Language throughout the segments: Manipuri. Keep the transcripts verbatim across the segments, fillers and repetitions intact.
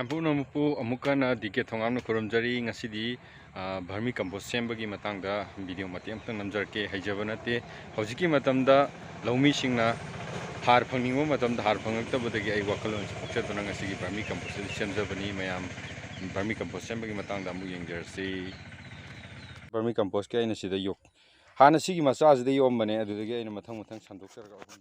ꯃꯌꯥꯝ ꯄꯨꯝꯅꯃꯛꯄꯨ ꯑꯃꯨꯛ ꯍꯟꯅ ꯗꯤ ꯀꯦ ꯊꯣꯉꯥꯝꯅ ꯈꯨꯔꯨꯝꯖꯔꯤ꯫ ꯉꯁꯤꯗꯤ, ꯑ, vermi compost ꯁꯦꯝꯕꯒꯤ ꯃꯇꯥꯡꯗ video ꯃꯇꯦꯛ ꯑꯃꯇꯪ ꯅꯝꯖꯔꯛꯀꯦ꯫ ꯍꯩꯖꯕ ꯅꯠꯇꯦ꯫ ꯍꯧꯖꯤꯛꯀꯤ ꯃꯇꯝꯗ ꯂꯧꯃꯤꯁꯤꯡꯅ ꯍꯥꯔ ꯐꯪꯅꯤꯡꯕ ꯃꯇꯝꯗ ꯍꯥꯔ ꯐꯪꯂꯛꯇꯕꯗꯒꯤ ꯑꯩ ꯋꯥꯈꯜꯂꯣꯟꯁꯤ ꯄꯣꯛꯆꯗꯨꯅ ꯉꯁꯤꯒꯤ vermi compost ꯑꯁꯤ ꯁꯦꯝꯖꯕꯅꯤ꯫ ꯃꯌꯥꯝ vermi compost ꯁꯦꯝꯕꯒꯤ ꯃꯇꯥꯡꯗ ꯑꯃꯨꯛ ꯌꯦꯡꯖꯔꯁꯤ꯫ Vermi compost ꯀꯤ ꯑꯩꯅ ꯁꯤꯗ ꯌꯣꯛ-, ꯍꯥꯟꯅ ꯁꯤꯒꯤ ꯃꯆꯥꯁꯤꯗ ꯌꯣꯛꯑꯝꯕꯅꯦ, ꯑꯗꯨꯗꯒꯤ ꯑꯩꯅ ꯃꯊꯪ ꯃꯊꯪ ꯁꯟꯗꯣꯛꯆꯔꯒ ꯑꯍꯨꯝ꯫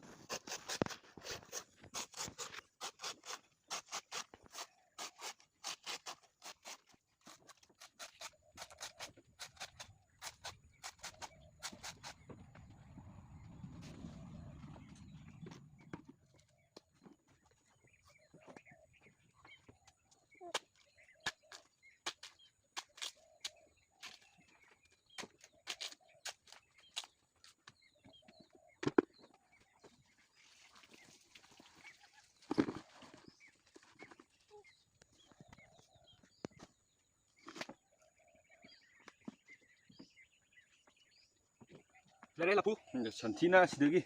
ꯂꯩꯔꯦ ꯂꯐꯨ꯫ ꯁꯟꯊꯤꯅ ꯁꯤꯗꯒꯤ,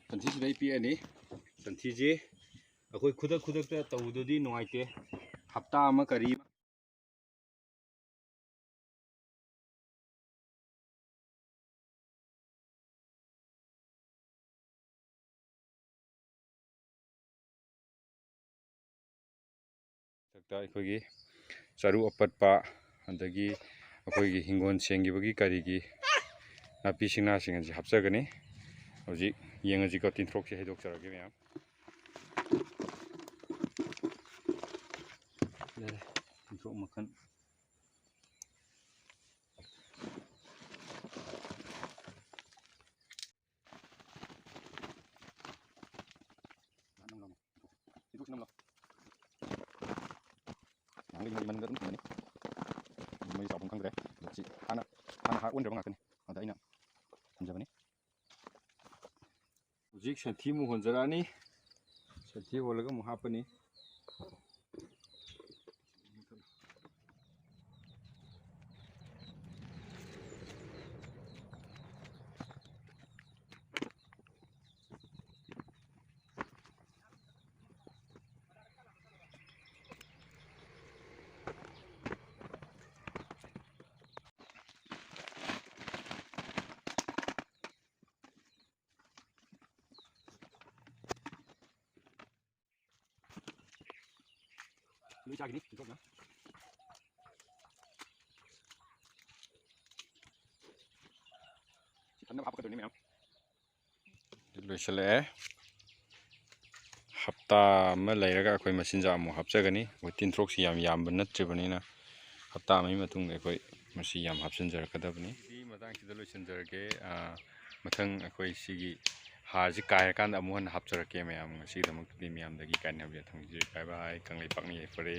ꯁꯟꯊꯤ ꯁꯤꯗꯒꯤ ꯄꯤꯛꯑꯅꯤ꯫ ꯁꯟꯊꯤꯁꯦ ꯑꯩꯈꯣꯏ ꯈꯨꯗꯛ ꯈꯨꯗꯛꯇ ꯇꯧꯕꯗꯨꯗꯤ ꯅꯨꯡꯉꯥꯏꯇꯦ꯫ ꯍꯞꯇꯥ ꯑꯃ ꯀꯔꯤ ꯑꯃ ꯃꯊꯛꯇ ꯑꯩꯈꯣꯏꯒꯤ ꯆꯔꯨ ꯑꯄꯠꯄ, ꯑꯗꯒꯤ ꯑꯩꯈꯣꯏꯒꯤ ꯍꯤꯡꯒꯣꯜ ꯁꯦꯡꯈꯤꯕꯒꯤ ꯀꯔꯤꯒꯤ ꯅꯥꯄꯤ ꯁꯤꯡꯅꯥꯁꯤꯡ ꯑꯁꯤ ꯍꯥꯞꯆꯒꯅꯤ꯫ ꯍꯧꯖꯤꯛ ꯌꯦꯡꯉꯁꯤꯀꯣ, ꯇꯤꯟꯊ꯭ꯔꯣꯛꯁꯦ ꯍꯩꯗꯣꯛꯆꯔꯒꯦ ꯃꯌꯥꯝ꯫ ꯌꯥꯔꯦ, ꯇꯤꯟꯊ꯭ꯔꯣꯛ ꯃꯈꯜ꯫ ꯅꯍꯥꯟꯒꯩ ꯃꯩ ꯃꯅꯤꯡꯗ ꯑꯗꯨꯝ ꯊꯝꯕꯅꯤ꯫ ꯃꯩ ꯆꯥꯐꯝ ꯈꯪꯗ꯭ꯔꯦ꯫ ꯑꯗꯣ ꯁꯤ ꯍꯥꯟꯅ, ꯍꯥꯟꯅ ꯍꯥꯔ ꯑꯣꯟꯈ꯭ꯔꯕ ꯉꯥꯛꯇꯅꯤ꯫ ꯑꯗ ꯑꯩꯅ ꯊꯝꯖꯕꯅꯤ꯫ ꯍꯧꯖꯤꯛ ꯁꯟꯊꯤ ꯑꯃꯨꯛ ꯍꯣꯟꯖꯔꯛꯑꯅꯤ꯫ ꯁꯟꯊꯤ ꯍꯣꯜꯂꯒ ꯑꯃꯨꯛ ꯍꯥꯞꯄꯅꯤ꯫ ꯂꯣꯏ ꯆꯥꯈꯤꯅꯤ ꯇꯤꯟꯊ꯭ꯔꯣꯛꯅ꯫ ꯁꯤ ꯊꯟꯅꯕ ꯍꯥꯞꯄꯛꯀꯗꯣꯏꯅꯤ ꯃꯌꯥꯝ꯫ ꯂꯣꯏꯁꯤꯜꯂꯛꯑꯦ꯫ ꯍꯞꯇꯥ ꯑꯃ ꯂꯩꯔꯒ ꯑꯩꯈꯣꯏ ꯃꯆꯤꯟꯖꯥꯛ ꯑꯃꯨꯛ ꯍꯥꯞꯆꯒꯅꯤ꯫ ꯑꯩꯈꯣꯏ ꯇꯤꯟꯊ꯭ꯔꯣꯛꯁꯤ ꯌꯥꯝ ꯌꯥꯝꯕ ꯅꯠꯇ꯭ꯔꯤꯕꯅꯤꯅ, ꯍꯞꯇꯥ ꯑꯃꯒꯤ ꯃꯇꯨꯡꯗ ꯑꯩꯈꯣꯏ ꯃꯁꯤ ꯌꯥꯝ ꯍꯥꯞꯆꯤꯟꯖꯔꯛꯀꯗꯕꯅꯤ꯫ ꯁꯤꯗꯤ ꯃꯇꯥꯡꯁꯤꯗ ꯂꯣꯏꯁꯤꯟꯖꯔꯒꯦ꯫ ꯑꯥ, ꯃꯊꯪ ꯑꯩꯈꯣꯏ ꯁꯤꯒꯤ ꯍꯥꯔꯁꯤ ꯀꯥꯏꯔꯀꯥꯟꯗ ꯑꯃꯨꯛ ꯍꯟꯅ ꯍꯥꯞꯆꯔꯛꯀꯦ꯫ ꯃꯌꯥꯝ ꯉꯁꯤꯒꯤꯗꯃꯛꯇꯗꯤ ꯃꯌꯥꯝꯗꯒꯤ ꯀꯥꯏꯅꯕ ꯌꯥꯊꯪ ꯅꯤꯖꯔꯤ꯫ ꯕꯥꯏ ꯕꯥꯏ꯫ ꯀꯪꯂꯩꯄꯥꯛꯅ ꯌꯥꯏꯐꯔꯦ꯫